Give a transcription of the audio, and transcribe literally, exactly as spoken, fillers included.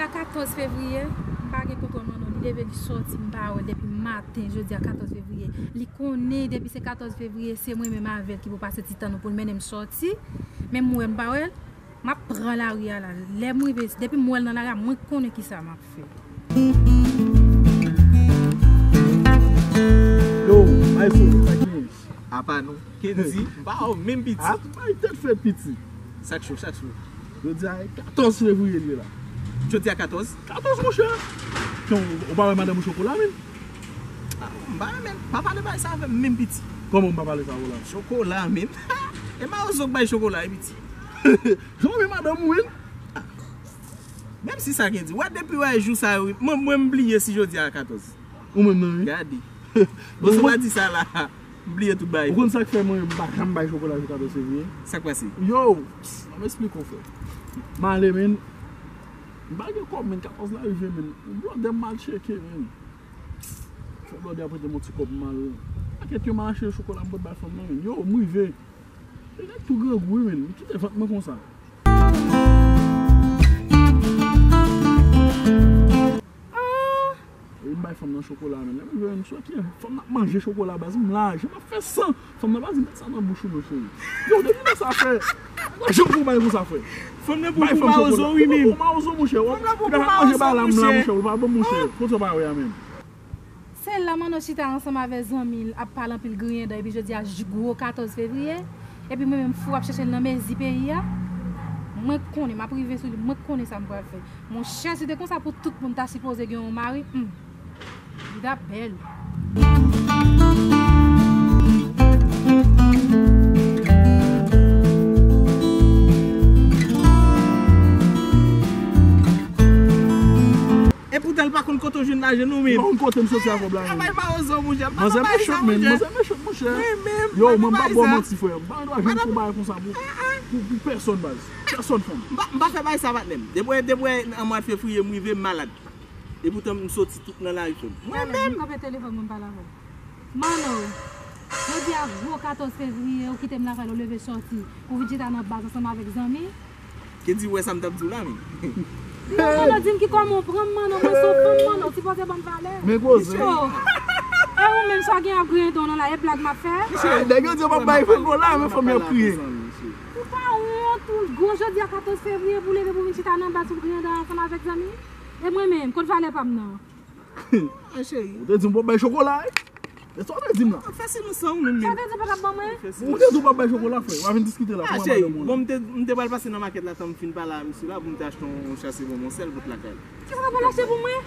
A katòz fevriye, m pa gen kontwòl Manno, li leve, li sòti, m pa wè l depi maten, jodi a katòz fevriye. Li konnen depi se katòz fevriye, se mwen menm avè l ki pou pase ti tan nou pou l mennen m sòti. Men m wè m pa wè l, m ap pran lari a la. Lè m rive, depi m wè l nan lari a, mwen konnen kisa m ap fè. Yo, Maestro, sa ki gen? Apa nou. Kendy, m pa wè w menm piti. Ah, bay tèt fèt piti. Sa k cho, sa k cho. Jodi a katòz fevriye l ye la. Jodi a katòz? Katòz, monchè. Ou pa wè madanm ou Chokola, menm? Ah, m pa renmen. Pa pale bagay sa avè m menm piti. Kòman m pa pale sa avè w la? Chokola, menm. E mawozo k bay Chokola, e piti. Jan w renmen madanm ou, wi. Menm si sa gen di. Wè depi wè jou sa yo, mwen, mwen m bliye si jodi a katòz. Ou menm nan, wi. Gade. Bon, si w pa di sa la, m bliye tout bagay. Ou konn sa k fè mwen, m pa janm bay Chokola jou katòz fevriye? Sa k pase? Yo, pss, ban m esplike w, frè. M ale, menm. M pa gen kòb, menm. Katòz la rive, menm. Blòdè m al tcheke, menm. Fè blòdè a prete m yon ti kòb, m al. Pakèt yo m al achte Chokola, m pot bay fanm nan, menm. Yo, m rive. E nèg tou grangou, wi, menm. M kite vant mwen konsa. Ah! E m bay fanm nan Chokola, menm. Lè m rive, menm, sou ki fanm nan ap manje Chokola, baz, m la, je m ap fè san. Fanm nan pa di, "Met sa nan bouch ou non, cheri." Yo, depi lè sa fè, mwen janm pou bay konsa, frè. Fanm nan pou pou mawozo, wi, menm. Pou mawozo, monchè. Fanm nan pou pou mawozo, monchè. Ou pa manje bay la, m la, monchè. Ou pa bon, monchè. Konsa w pa wè a, menm. Se la Manno chita ansanm avè zanmi l ap pale anpil griyen dan epi jodi a j-, gwo katòz fevriye. Epi mwen menm fou ap chèche l nan mezi peyi a. Mwen konnen m ap rive sou li, mwen konnen sa m pral fè. Monchè, si te konsa pou tout moun ta sipoze gen yon mari, hmm, li t ap bèl. Epoutan, li pa konn kote w jwenn lajan non, menm. Li pa konn kote m soti a kòb la, menm. Travay mawozo, monchè. Manzè mechan, menm. Manzè mechan, monchè. Yo, mwen pa ba w manti, frè. M pa gen dwa jwenn pou bagay konsa pou, pou, pou pèsòn, baz. Pèsòn, fanm. M pa, m pa fè bagay sa, patnè m. Depi, depi an mwa fevriye, m rive, m malad. Epoutan, m soti tout nan lari, frè m. Mwen menm. M kanpe telefòn mwen, m pale avè w. Manno, jodi a gwo katòz fevriye, ou kite m lakay la, ou leve sòti. Ou vin chita nan baz ansanm avèk zanmi. Kendy, ou wè sa m t ap di w la, menm? Yo, Manno, di m ki kòman w pran m, Manno, mwen se yon fanm, Manno, ou sipoze ban m valè. Men koze. Yo. E ou menm, sa w gen ap griyen dan w nan la, e blag m ap fè? Nèg yo di yo p ap bay fanm yo la, men fanm yo ap kriye. Ou pa wont, ou gwo jodi a katòz fevriye, pou w leve pou w vin chita nan baz pou w griyen dan ansanm avèk zanmi? E mwen menm, kot valè pa m nan? Ah, cheri. Ou te di m pou bay Chokola, wi. E sa w te di m la? Fè si nou san ou menm menm. Sa w te di pou t ap ban mwen? Ou te di w p ap bay Chokola, frè. W a vin diskite la. Ah, cheri, bon, m te, m te pral pase nan makèt la, tan m fin pale a misye la, pou m te achte yon chase bonbon sèl pou t lakay. Kisa w pral achte pou mwen?